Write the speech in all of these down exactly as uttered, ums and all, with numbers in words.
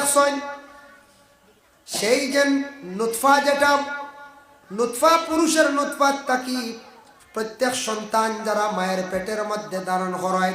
আছইন, সেই যে নুতফা, যেটা নুতফা, পুরুষের নুতফা থাকি প্রত্যেক সন্তান যারা মায়ের পেটের মধ্যে ধারণ করায়,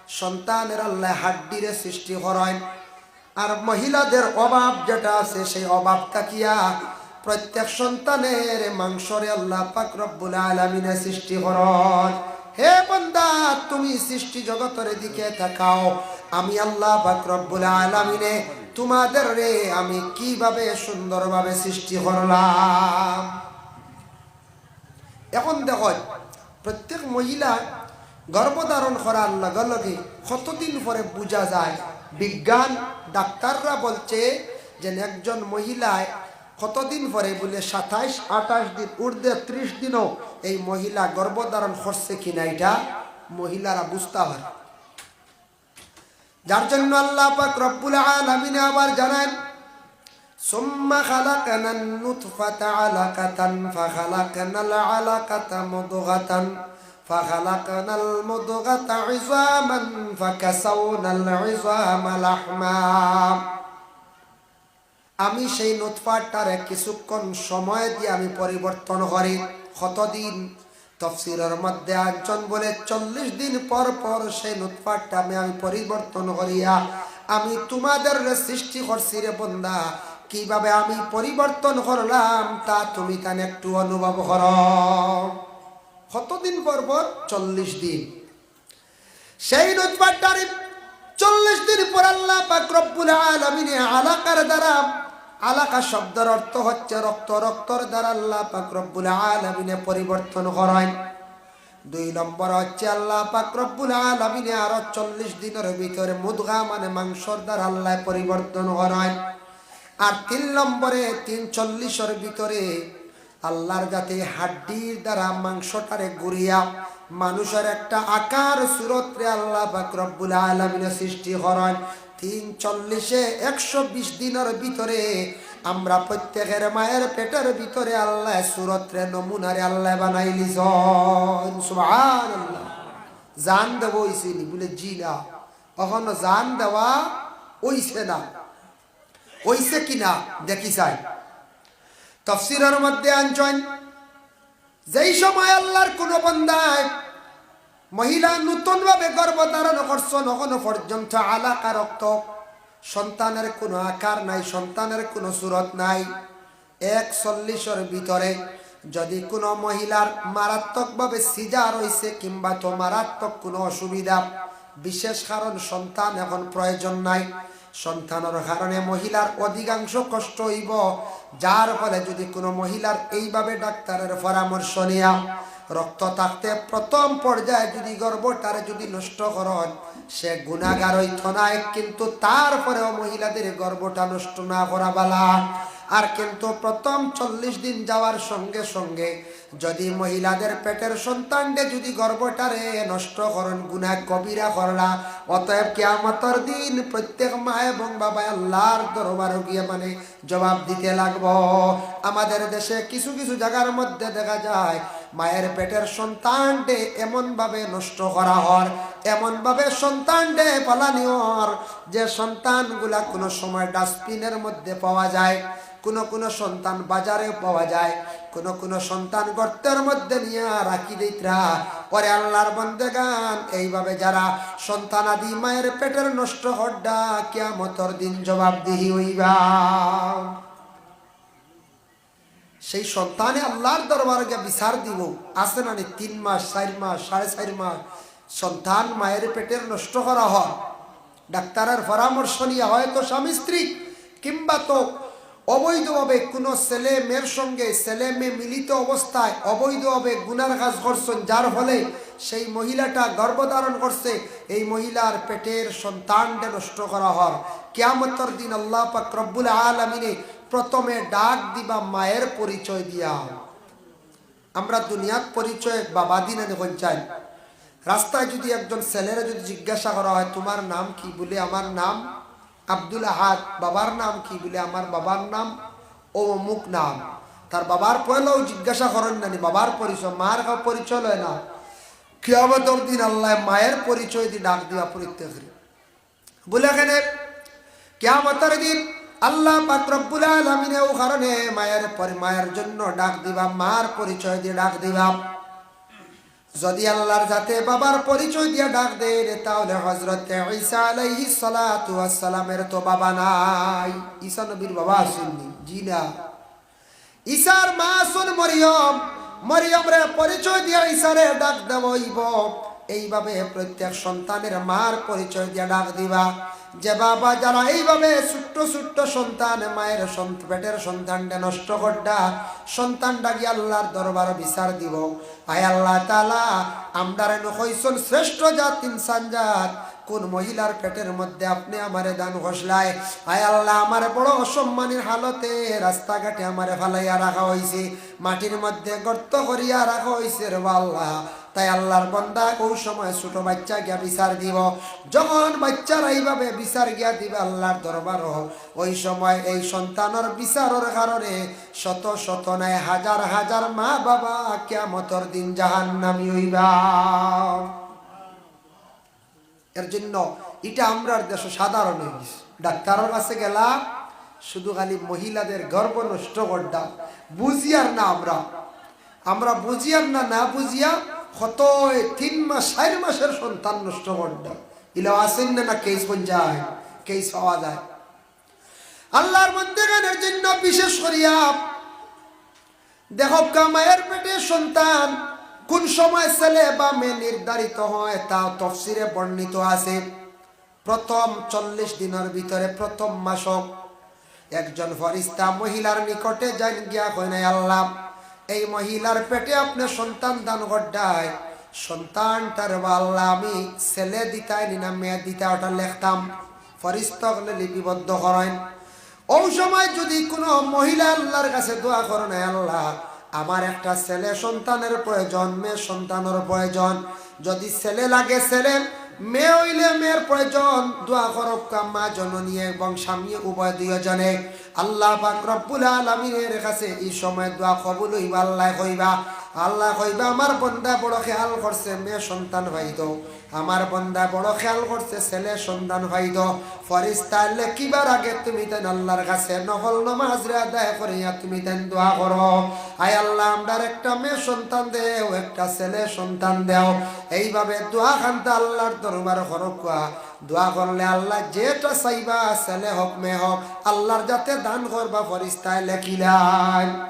সন্তানের আল্লাহ হাড্ডিরে সৃষ্টি করায়, আর মহিলাদের অভাব যেটা আছে, সেই অভাব থাকিয়া প্রত্যেক সন্তানের মাংসরে আল্লাহ পাক রব্বুল আলামিনে সৃষ্টি করায়। হে বান্দা, তুমি সৃষ্টি জগতের দিকে তাকাও, আমি আল্লাহ পাক রব্বুল আলামিনে তোমাদেররে আমি কিভাবে সুন্দরভাবে সৃষ্টি করলাম। এখন দেখো, প্রত্যেক মহিলা গর্ভধারণ করার লগে লগে কতদিন পরে বুঝা যায়? বিজ্ঞান, ডাক্তাররা বলছে যে একজন মহিলায় কতদিন পরে, বলে সাতাইশ আঠাশ দিন, ঊর্ধ্বে ত্রিশ দিনও এই মহিলা গর্ভধারণ করছে কিনা, এটা মহিলারা বুঝতে পারে। যার জন্য আল্লাহ পাক রব্বুল আলামিনে আবার জানান, ثم خلقنا النطفة علقة فخلقنا العلقة مضغة فخلقنا المضغة عظاما فكسونا العظام لحما। আমি সেই নুতফাটারে কিছুক্ষণ সময় দিয়া আমি পরিবর্তন করি। কতদিন? তফসিরের মধ্যে আনছইন বলে, চল্লিশ দিন পর পর সেই নুতফাটা আমি, আমি পরিবর্তন করিয়া আমি তোমাদেররে সৃষ্টি করছি রে বন্দা। কিভাবে আমি পরিবর্তন করলাম তা তুমি তান একটু অনুভব করো। কতদিন পর পর? চল্লিশ দিন। সেই নুতফাটারে চল্লিশ দিন পর আল্লাহ পাক রব্বুল আলামিনে আলাকার দ্বারা, আলাকা শব্দের অর্থ হচ্ছে রক্ত, রক্তর দ্বারা আল্লাহ পাক রব্বুল আলামিনে পরিবর্তন করায়। দুই নম্বর হচ্ছে আল্লাহ পাক রব্বুল আলামিনে আরো চল্লিশ দিনের ভিতরে মুদগা মানে মাংসর দ্বারা আল্লাহ পরিবর্তন করায়। আর তিন নম্বরে তিন চল্লিশের ভিতরে আল্লাহর যাতে হাড্ডির দ্বারা মাংসটারে গুড়িয়া মানুষের একটা আকার সুরতরে আল্লাহ পাক রব্বুল আলামিনে সৃষ্টি করায়। তিন চল্লিশে একশো বিশ দিনের ভিতরে আমরা প্রত্যেকের মায়ের পেটের ভিতরে আল্লাহ সুরতরে নমুনারে আল্লাহ বানাইলিছইন। সুবহানাল্লাহ। জান দেওয়া অইছে নি? বলে, "জি না, অখনো জান দেওয়া অইছে না।" অইছে কিনা দেখি চাই। তফসিরের মধ্যে আনছইন, যেই সময় আল্লাহর কোনো বান্দায় মহিলা নূতনভাবে গর্ভধারণ করছইন, অখনো পর্যন্ত আলাকা রক্ত, সন্তানের কোনো আকার নাই, সন্তানের কোনো সুরত নাই। এক চল্লিশের ভিতরে যদি কোনো মহিলার মারাত্মকভাবে সিজার অইছে কিংবা তো মারাত্মক কোনো অসুবিধা, বিশেষ কারণ সন্তান এখন প্রয়োজন নাই, সন্তানের কারণে মহিলার অধিকাংশ কষ্ট অইবো, যার ফলে যদি কোনো মহিলার এইভাবে ডাক্তারের পরামর্শ নিয়া রক্ত থাকতে প্রথম পর্যায়ে যদি গর্ভটারে যদি নষ্ট করইন, সে গুনাগার অইতো নায়, কিন্তু তারপরেও মহিলাদের গর্ভটা নষ্ট না করা বালা। আর কিন্তু প্রথম চল্লিশ দিন যাওয়ার সঙ্গে সঙ্গে যদি মহিলাদের পেটের সন্তানরে যদি গর্ভটারে নষ্ট করইন, গুনাহ কবিরা করলা। অতএব কিয়ামতর দিন প্রত্যেক মা এবং বাবায় আল্লাহর দরবারো গিয়া মানে জবাব দিতে লাগবো। আমাদের দেশে কিছু কিছু জাগার মধ্যে দেখা যায় মায়ের পেটের সন্তানরে এমনভাবে নষ্ট করা হর, এমনভাবে সন্তানরে পালানি হর, যে সন্তানগুলা কোনো সময় ডাস্টবিনের মধ্যে পাওয়া যায়, কোনো কোনো সন্তান বাজারে পাওয়া যায়, কোনো কোনো সন্তান গর্তের মধ্যে নিয়া রাখি দিতরা। ওরে আল্লাহর বন্দেগান, এইভাবে যারা সন্তানাদি মায়ের পেটের নষ্ট হরডা, কিয়ামতর দিন জবাবদিহি অইবা। সেই সন্তানে আল্লাহর দরবারে গিয়া বিচার দিবো। আছে না নি, তিন মাস, চাইর মাস, সাড়ে চাইর মাস সন্তান মায়ের পেটের নষ্ট করা হর, ডাক্তারের পরামর্শ নিয়া হয়তো স্বামী স্ত্রী কিংবা তো অবৈধভাবে কোনো ছেলে মেয়ের সঙ্গে ছেলে মেয়ে মিলিত অবস্থায় অবৈধভাবে গুনার কাজ করছইন, যার ফলে সেই মহিলাটা গর্ভধারণ করছে, এই মহিলার পেটের সন্তানরে নষ্ট করা হর। কিয়ামতর দিন আল্লাহ পাক রব্বুল আলামিনে প্রথমে ডাক দিবা মায়ের পরিচয় দিয়া। আমরা দুনিয়াত পরিচয় বাবা দিন আনে কইন চাই। রাস্তায় যদি একজন ছেলেরে যদি জিজ্ঞাসা করা হয়, "তোমার নাম কি?" বলে, "আমার নাম আব্দুল আহাদ।" "বাবার নাম কি?" বলে, "আমার বাবার নাম ও অমুক নাম।" তার বাবার পয়লাও জিজ্ঞাসা করইন না নি, বাবার পরিচয়, মার কাউ পরিচয় লয় না। কিয়ামতর দিন আল্লাহ মায়ের পরিচয় দি ডাক দিবা প্রত্যেকরে। বলে কেনে, কিয়ামতর দিন আল্লাহ পাক রব্বুল আলামিনে অউ কারণে মায়ের পর-, মায়ের জন্য ডাক দিবা, মার পরিচয় দিয়া ডাক দিবা। যদি আল্লাহর জাতে বাবার পরিচয় দিয়া ডাক দেন, তাহলে হযরতে ঈসা আলাইহিস সালাতু ওয়াস সালামের তো বাবা নাই। ঈসা নবীর বাবা আছইন নি? জি না। ঈসার মা আছইন মরিয়ম। মরিয়মরে পরিচয় দিয়া ঈসারে ডাক দেওয়া অইবো। এইভাবে প্রত্যেক সন্তানের মার পরিচয় দিয়া ডাক দিবা। যে বাবা যারা এইভাবে ছোট্ট ছোট্ট সন্তান, মায়ের সন্ত-, পেটের সন্তানরে নষ্ট কররা, সন্তানটা গিয়া আল্লাহর দরবারো বিচার দিবো, আয় আল্লাহ তাআলা, আমরারে নু কইছইন শ্রেষ্ঠ জাত, ইনসান জাত, কোন মহিলার পেটের মধ্যে আপনে আমারে দান করছলায়? আয় আল্লাহ, আমারে বড় অসম্মানির হালতে রাস্তাঘাটে আমারে ফালাইয়া রাখা অইছে, মাটির মধ্যে গর্ত করিয়া রাখা অইছে রে বা আল্লাহ। তাই আল্লাহর বান্দা অউ সময় ছোট বাইচ্চা গিয়া বিচার দিবো। যখন বাইচ্চারা এইভাবে বিচার গিয়া দিবা আল্লাহর দরবারো, অউ সময় এই সন্তানর বিচারর কারণে শত শত নায়, হাজার হাজার মা বাবা কিয়ামতর দিন জাহান্নামী অইবা। এর জন্য ইটা আমরার দেশো সাধারণ অইগেছে। ডাক্তারর কাছে গেলা, শুধু খালি মহিলাদের গর্ভ নষ্ট কররা, বুঝিয়ার না আমরা। আমরা বুঝিয়ার না, না বুঝিয়া কতয় তিন মাস, চাইর মাসের সন্তান নষ্ট কররা। ইলা আছইন না, না কেস বন যায়, কেস পাওয়া যায়। আল্লাহর বন্দেগানের জন্য বিশেষ করিয়া দেখউক্কা, মায়ের পেটে সন্তান কোন সময় ছেলে বা মেয়ে নির্ধারিত হয়, তা তফসিরে বর্ণিত আছে। প্রথম চল্লিশ দিনর ভিতরে, প্রথম মাসো, একজন ফরিস্তা মহিলার নিকটে যাইন, গিয়া কইন, "আল্লাহ, এই মহিলার পেটে আপনে সন্তান দান কররায়, সন্তানটারে বা আল্লাহ আমি ছেলে দিতায় নি না মেয়ে দিতায়, ওটা লেখতাম।" ফরিস্তা অকলে লিপিবদ্ধ করইন। অউ সময় যুদি কুনু মহিলা আল্লাহর কাছে দোয়া করইন, "আল্লাহ, আমার একটা ছেলে সন্তানের প্রয়োজন, মেয়ে সন্তানর প্রয়োজন, যুদি ছেলে লাগে ছেলে, মেয়ে অইলে মেয়ের প্রয়োজন, দোয়া করউক্কা মা জননী এবং স্বামী উভয় দুইজনে।" আল্লাহ পাক রব্বুল আলামিনের কাছে ই সময় দোয়া কবুল অইবা, আল্লায় কইবা, আল্লায় কইবা, "আমার বন্দা বড় খেয়াল করছে, মেয়ে সন্তান পাইতো।" আমার বন্দা বড় খেয়াল করছে, ছেলে সন্তান পাইতো। ফরিস্তায় লেখিবার আগে তুমি তাইন আল্লাহর কাছে নফল নমাজরে আদায় করিয়া তুমি তাইন দোয়া করো, "আয় আল্লাহ, আমরার একটা মেয়ে সন্তান দেও, একটা ছেলে সন্তান দেও।" এইভাবে দোয়া খান্তা আল্লাহর দরবার করউক্কা। দোয়া করলে আল্লাহ যেটা চাইবা, ছেলে হউক মেয়ে হউক, আল্লাহর জাতে দান করবা, ফরিস্তায় লেখিলাইন।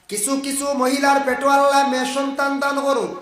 কিছু কিছু মহিলার পেটো আল্লাহ মেয়ে সন্তান দান করইন।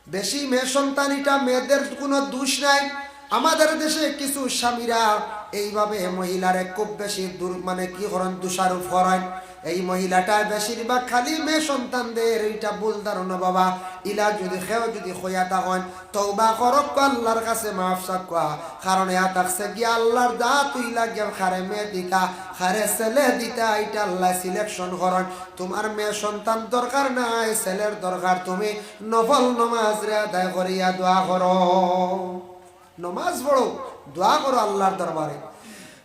বেশি মেয়ে সন্তান, ইটা মেয়েদের কুনু দোষ নাই। আমাদের দেশে কিছু স্বামীরা এইভাবে মহিলারে খুব বেশি দূর, মানে কি করইন, দোষারোপ করইন। এই মহিলাটায় বেশিরভাগ খালি মেয়ে সন্তান দের, ইটা ভুল ধারণা বাবা। ইলা যুদি কেউ যুদি কইয়া থাকইন, তওবা করউক্কা, আল্লাহর কাছে মাফ চাউক্কা। কারণ ইয়া থাকছে গিয়া আল্লাহর জাত অইলা গিয়া কারে মেয়ে দিতা, কারে ছেলে দিতা, ইটা আল্লায় selection করইন। তুমার মেয়ে সন্তান দরকার নাই, ছেলের দরকার, তুমি নফল নমাজরে আদায় করিয়া দোয়া করো, নমাজ পড়ো, দোয়া করো আল্লাহর দরবারে।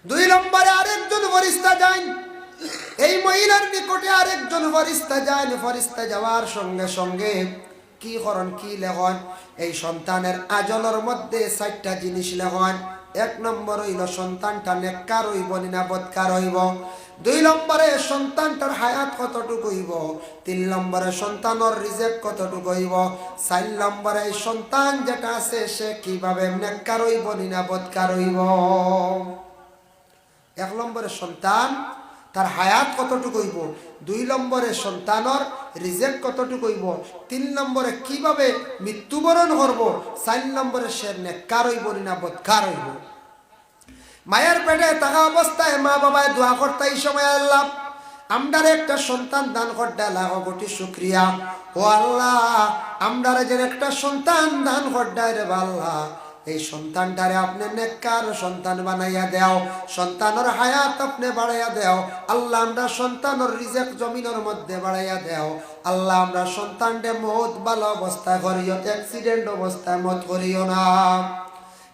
দুই নম্বরে আরেকজন ফরিস্তা যাইন, এই মহিলার নিকটে আরেকজন ফরিস্তা যাইন। ফরিস্তা যাওয়ার সঙ্গে সঙ্গে কি করইন, কি লেখইন? এই সন্তানের আজলর মধ্যে চাইরটা জিনিস লেখইন। এক নম্বর অইলো সন্তানটা নেককার অইবো নি না বদকার অইবো। দুই নম্বরে সন্তানটার হায়াত কতটুক অইবো। তিন নম্বরে সন্তানর রিজেক কতটুক অইবো। চাইর নম্বরে এই সন্তান যেটা আছে সে কিভাবে নেককার অইবো নি না বদকার অইবো। এক নম্বরে সন্তান, তার হায়াত কতটুক অইবো, দুই নম্বরে সন্তানর রিজেক কতটুক অইবো, তিন নম্বরে কিভাবে মৃত্যুবরণ করবো, চাইর নম্বরে সে নেককার অইবো নি না বদকার অইবো। মায়ের পেটে থাকা অবস্থায় মা বাবায় দোয়া করতা ই সময়, "আল্লাহ, আমরারে একটা সন্তান দান কররায়, লাখো কোটি শুকরিয়া। ও আল্লাহ, আমরারে যে একটা সন্তান দান কররায় রে বা আল্লাহ, এই সন্তানটারে আপনে নেককার সন্তান বানাইয়া দেও, সন্তানর হায়াত আপনে বাড়াইয়া দেও। আল্লাহ, আমরার সন্তানর রিজেক জমিনর মধ্যে বাড়াইয়া দেও। আল্লাহ, আমরার সন্তানরে মউত ভালা অবস্থায় করিও, accident অবস্থায় মউত করিও না।"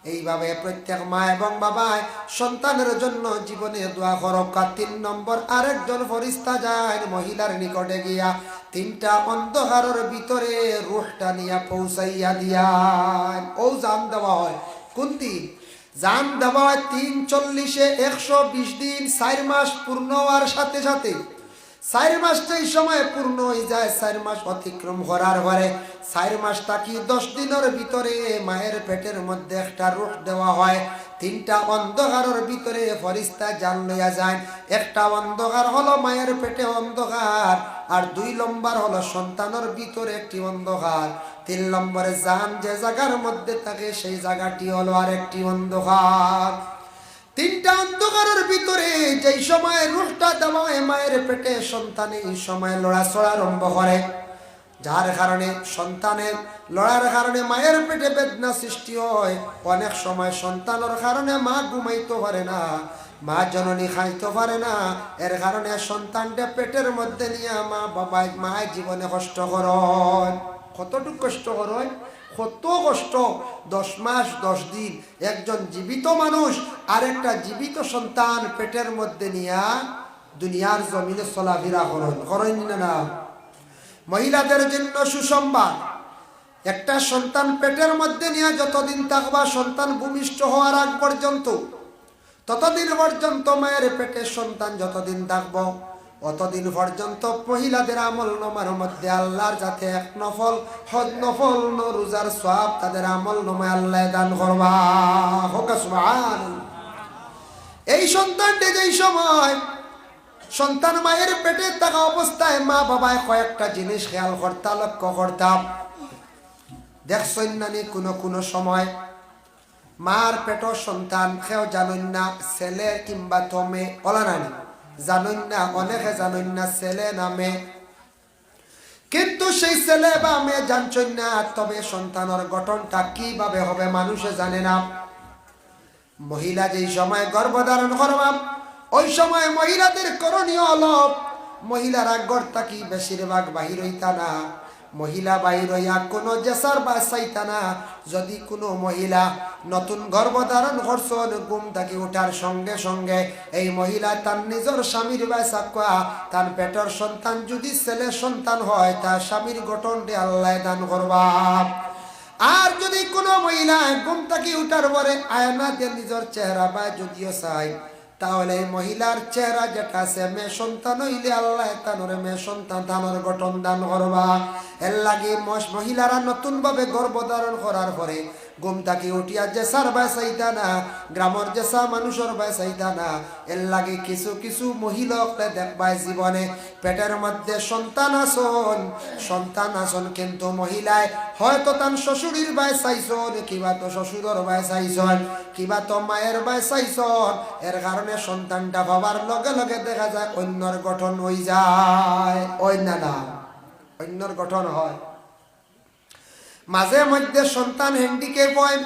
এইভাবে প্রত্যেক মা এবং বাবায় সন্তানের জন্য জীবনে দোয়া করউক্কা। তিন নম্বর, আরেকজন ফরিস্তা যাইন মহিলার নিকটে গিয়া, তিনটা অন্ধকারর ভিতরে রুহটা নিয়া পৌঁছাইয়া দিয়াইন। অউ জান দেওয়া হয়। কুন দিন? জান দেওয়া হয় তিন চল্লিশে, একশো বিশ দিন, চাইর মাস পূর্ণ হওয়ার সাথে সাথে। চাইর মাস যেই সময় পূর্ণ হয়ে যায়, চাইর মাস অতিক্রম করার পরে, চাইর মাস থাকি দশ দিনের ভিতরে মায়ের পেটের মধ্যে একটা রুহ দেওয়া হয়। তিনটা অন্ধকারের ভিতরে ফেরেশতা জান লইয়া যাইন। একটা অন্ধকার হলো মায়ের পেটে অন্ধকার, আর দুই নম্বর হলো সন্তানের ভিতরে একটি অন্ধকার, তিন নম্বরে জান যে জায়গার মধ্যে থাকে সেই জায়গাটি হলো আরেকটি অন্ধকার। তিনটা অন্ধকারের ভিতরে যেই সময় রুহটা দেওয়া হয় মায়ের পেটে, সন্তান এই সময় লড়াচড়া আরম্ভ করে, যার কারণে সন্তানের লড়ার কারণে মায়ের পেটে বেদনা সৃষ্টি হয়। অনেক সময় সন্তানের কারণে মা ঘুমাইতে পারে না, মা জননী খাইতে পারে না। এর কারণে সন্তানটা পেটের মধ্যে নিয়ে মা বাবায়, মায় জীবনে কষ্ট করেন। কতটুক কষ্ট করেন? কত কষ্ট। দশ মাস দশ দিন একজন জীবিত মানুষ আর একটা জীবিত সন্তান পেটের মধ্যে নিয়া দুনিয়ার জমিনে চলাফেরা করেন, করেন না, না? মহিলাদের জন্য সুসংবাদ, একটা সন্তান পেটের মধ্যে নিয়ে যতদিন থাকবা, সন্তান ভূমিষ্ঠ হওয়ার আগ পর্যন্ত, ততদিন পর্যন্ত মায়ের পেটে সন্তান যতদিন থাকবো, অতদিন পর্যন্ত মহিলাদের আমল নামার মধ্যে আল্লাহর যাতে এক নফল হজ, নফল ন-, রোজার সওয়াব তাদের আমল নামায় আল্লাহ দান করবা। হোক সুবহান। এই সন্তানটি যেই সময় সন্তান মায়ের পেটে থাকা অবস্থায় মা বাবায় কয়েকটা জিনিস খেয়াল করতা, লক্ষ্য করতাম। দেখছইন নানি কোনো কোনো সময় মার পেটর সন্তান কেউ জানইন না, ছেলে কিংবা তো মেয়ে, ওলা নানি জানইন না, অনেকে জানইন না ছেলে না মেয়ে। কিন্তু সেই ছেলে বা মেয়ে জানছইন না, তবে সন্তানের গঠনটা কিভাবে হবে মানুষে জানে না। মহিলা যেই সময় গর্ভধারণ করবা, ওই সময় মহিলাদের করণীয় হলো, মহিলারা ঘর থাকি বেশিরভাগ বাহির হইতা না। মহিলা বাহির হইয়া কোনো যেসার বায় চাইতা না। যদি কোনো মহিলা নতুন গর্ভধারণ করছইন, ঘুম থাকি উঠার সঙ্গে সঙ্গে এই মহিলা তার নিজের স্বামীর বায় চাকুয়া, তার পেটর সন্তান যদি ছেলে সন্তান হয়, তার স্বামীর গঠনটি আল্লাহ দান করবা। আর যদি কোনো মহিলা ঘুম থাকি উঠার পরে আয়না দিয়ে নিজের চেহারা বায় যদিও চায়, তাহলে এই মহিলার চেহারা যেটা আছে, মেয়ে সন্তান হইলে আল্লাহ তানরে মেয়ে সন্তান, তানর গঠন দান করবা। এর লাগি মস-, মহিলারা নতুনভাবে গর্ভধারণ করার পরে ঘুম থাকি উঠিয়া যেসার বায় চাইতা না, গ্রামর যেসা মানুষর বায় চাইতা না। এর লাগি কিছু কিছু মহিলা অকলে দেখবায় জীবনে পেটের মধ্যে সন্তান আছইন, সন্তান আছইন, কিন্তু মহিলায় হয়তো তান শ্বশুরির বায় চাইছইন, কিবা তো শ্বশুরর বায় চাইছইন, কিবা তো মায়ের বায় চাইছইন। এর কারণে সন্তানটা পাওয়ার লগে লগে দেখা যায় অন্যর গঠন হই যায়, অইন্য না, অন্যর গঠন হয়। মাঝে মধ্যে সন্তান হ্যান্ডিক্যাপ হয়,